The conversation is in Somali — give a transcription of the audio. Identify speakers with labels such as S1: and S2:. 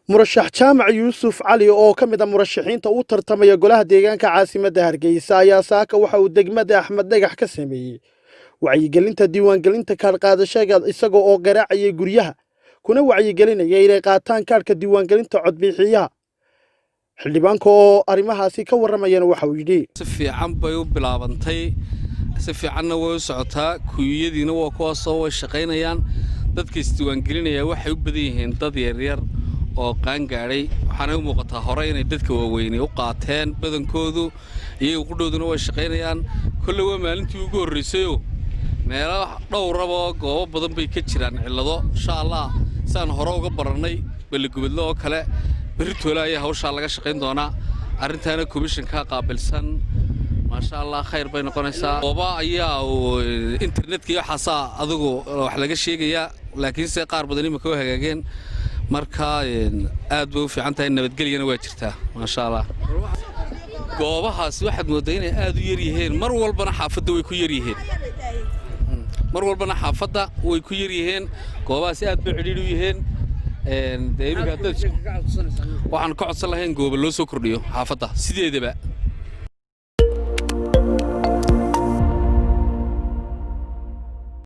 S1: Murashax Jaamac Yuusuf Cali oo ka mid ah murashaxiinta u tartamaya golaha deegaanka caasimadda Hargeysa ayaa saaka waxa uu degmada Axmed Dhagax ka sameeyey wacyigelinta diiwaangelinta kaadh qaadashada, isaga oo garaacayay guryaha kuna wacyigelinaya inay qaataan kaadhka diiwaangelinta codbixiyaha. Xildhibaanka oo arrimahaasi ka warramayana waxa uu yidhi:
S2: Si fiican bay u bilaabantay, si fiicanna way u socotaa. Kuyuyadiina waa kuwaasoo way shaqaynayaan. Dadka isdiiwaangelinaya waxay u badan yihiin dad yaryar oo qaangaadhay, waxaanay u muuqataa hore inay dadka waaweynay u qaateen badankoodu. Iyaga qudhooduna way shaqaynayaan. Kolley waa maalintii ugu horraysayoo meelo dhowraba goobo badan bay ka jiraan cillado. Insha Allah, siaan hore uga barannay Balligubadle oo kale, berri toole ayaa hawshaa laga shaqayn doonaa. Arrintaana komishanka qaabilsan. Maasha Allah, khayr bay noqonaysaa. Gooba ayaa internetka iyo waxaasaa adigu wax laga sheegayaa, laakiinse qaar badan imika u hagaageen. Marka aad bay u fiican tahay, nabadgelyana waa jirtaa, maasha Allah. Goobahaasi waxaad mooddaa inay aad u yar yihiin. Mar walbana xaafadda way ku yar yihiin, mar walbana xaafadda way ku yar yihiin. Goobahaasi aad bay cidhiidh u yihiin. Dee iminka waxaan ka codsan lahayn gooba loo soo kordhiyo xaafadda sideedaba.